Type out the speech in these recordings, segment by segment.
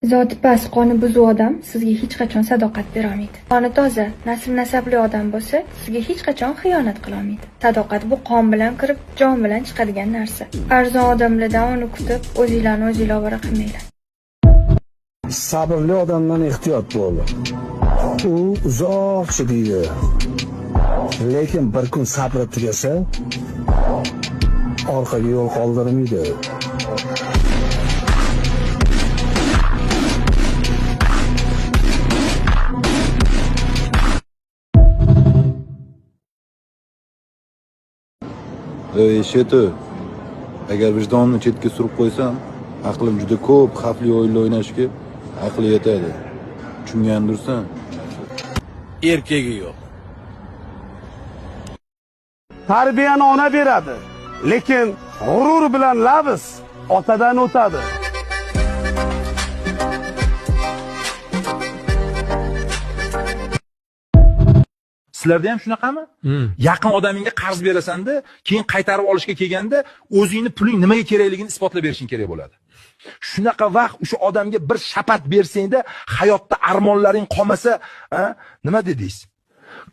Zoti past, qoni buzuq odam sizga hech qachon sadoqat berolmaydi. Qoni toza, nasl-nasabli odam bo'lsa, sizga hech qachon xiyonat qilolmaydi. Sadoqat bu qon bilan kirib, jon bilan chiqadigan narsa. Arzon odamlardan uni kutib, o'zinglarni o'zinglar ovora qilmanglar. Sabrli odamdan ehtiyot bo'l. U uzoq chidaydi. Lekin bir kun sabri tugasa, orqaga yo'l qoldirmaydi. Ey Shetu, agar vijdonni chetga surib qo'ysam, aqlim juda ko'p xavfli o'yinlar o'ynashga aqli yetadi. Tushungandirsan? Erkagi yo'q. Tarbiyani ona beradi, lekin g'urur bilan lavz otadan o'tadi. Sizlarda ham shunaqami? Yaqin odamingga qarz berasanda, keyin qaytarib olishga kelganda o'zingni puling nimaga kerakligini isbotlab berishing kerak bo'ladi. Shunaqa vaqt o'sha odamga bir shapat bersangda, hayotda armonlaring qolmasa, nima dedingiz?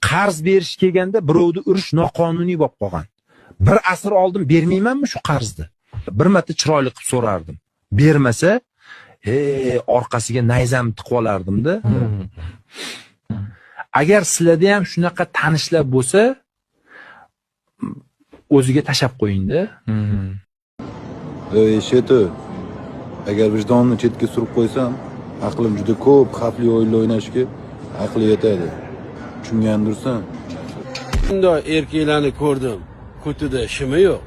Qarz berish kelganda birovni urish noqonuniy bo'lib qolgan. Bir asr oldin bermaymanmi shu qarzni? Bir marta chiroyli qilib so'rardim. Bermasa, orqasiga nayzamni tiqib olardim-da. Agar sizlarda ham shunaqa tanishlar bo'lsa, o'ziga tashab qo'ying-da. Ey Shetu, agar vijdonni chetga surib qo'ysam, aqlim juda ko'p xavfli o'yinlar o'ynashga aqli yetadi. Tushungandirsan? Shundoq erkaklarni ko'rdim, ko'tida shimi yo'q.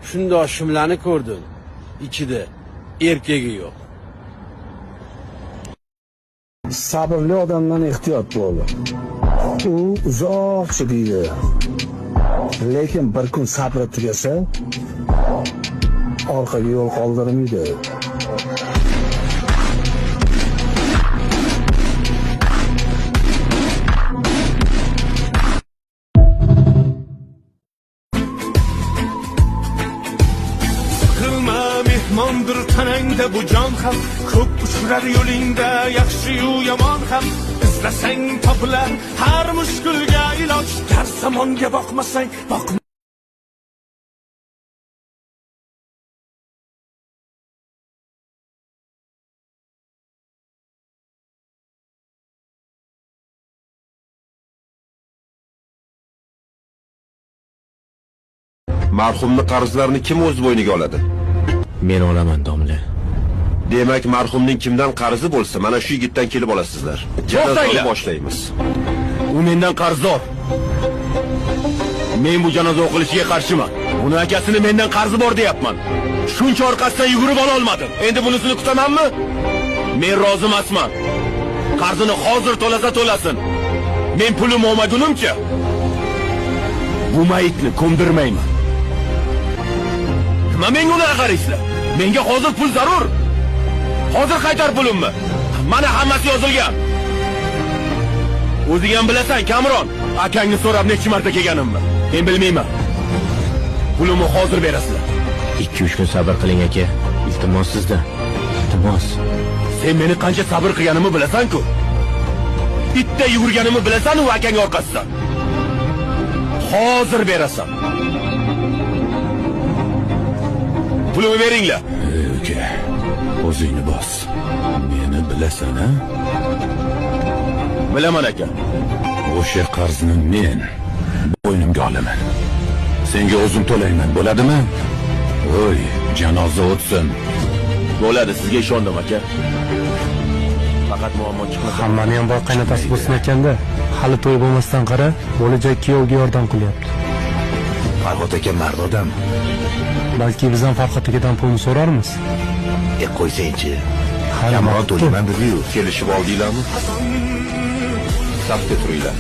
Shundoq shimlarni ko'rdim, ichida erkagi yo'q. Sabrli odamdan ehtiyot bo'l. U uzoq chidaydi. Lekin bir kun sabri tugasa, orqaga yo'l qoldirmaydi. Qilma, mehmondir tanangda bu jon ham, ko'p uchrar yo'lingda yaxshi-yu yomon ham. Izlasang topilar har mushkulga iloj, har zamonga boqmasang boq. Marhumni qarzlarini kim o'z bo'yniga oladi? Men olaman, domla. Demak, marhumning kimdan qarzi bo'lsa, mana shu yigitdan kelib olasizlar. Janozani boshlaymiz. U mendan qarzdor. Men bu janoza o'qilishiga qarshiman. Uni akasini mendan qarzi bor deyapman. Shuncha orqasidan yugurib ola olmadim. Endi bunisini kutamanmi? Men rozi emasman. Qarzini hozir to'lasa to'lasin. Men pulim olmagunimcha bu mayitni ko'mdirmayman. Nima menga unaqa qaraysizlar? Menga hozir pul zarur. Hozir qaytar pulimni. Mana hammasi yozilgan. O'zing ham bilasan, Kamron, akangni so'rab necha marta kelganimni. Men bilmayman. Pulimni hozir berasizlar. 2-3 kun sabr qiling aka. Iltimos sizdan. Iltimos. Sen meni qancha sabr qilganimni bilasan-ku. Bitta yugurganimni bilasan u akang orqasidan. Hozir berasan. Pulimni beringlar. Uka, o'zingni bos. Meni bilasan, a? Bilaman aka. O'sha qarzni men bo'ynimga olaman. Senga o'zim to'layman, bo'ladimi? Oy, janoza o'tsin. Bo'ladi, sizga ishondim aka. Faqat muammo chiqmasa. Hammani ham boy qaynotasi bo'lsin ekanda, hali to'y bo'lmasdan qara, bo'lajak kuyovga yordam qilyapti. Farhod aka mard odam. Balki biz ham Farhod akadan pulni so'rarmiz. Qo'ysangchi. Kamron to'layman dedi-yu. Kelishib oldinglarmi? Safga turinglar.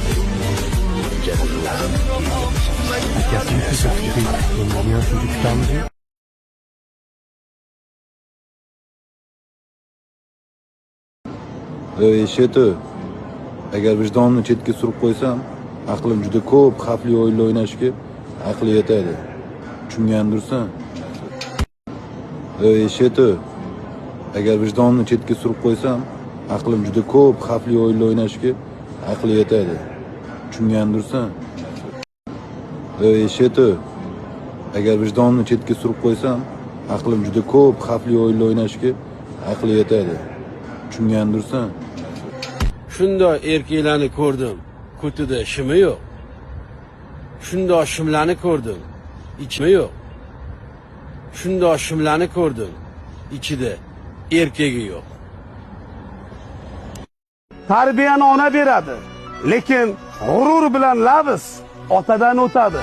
Akasini shuncha kutamiz. Ey Shetu, agar vijdonni chetga surib qo'ysam, aqlim juda ko'p xavfli o'yinlar o'ynashga aqli yetadi. Tushungandirsan? Ey Shetu, Agar vijdonni chetga surib qo'ysam, aqlim juda ko'p xavfli o'yinlar o'ynashga aqli yetadi. Tushungandirsan? Ey, eshit. Agar vijdonni chetga surib qo'ysam, aqlim juda ko'p xavfli o'yinlar o'ynashga aqli yetadi. Tushungandirsan? Shundoq erkaklarni ko'rdim, ko'tida shimi yo'q. Shundoq shimlarni ko'rdim, ichimi yo'q. Shundoq shimlarni ko'rdim, ichida erkagi yo'q. Tarbiyani ona beradi, lekin g'urur bilan lavz otadan o'tadi.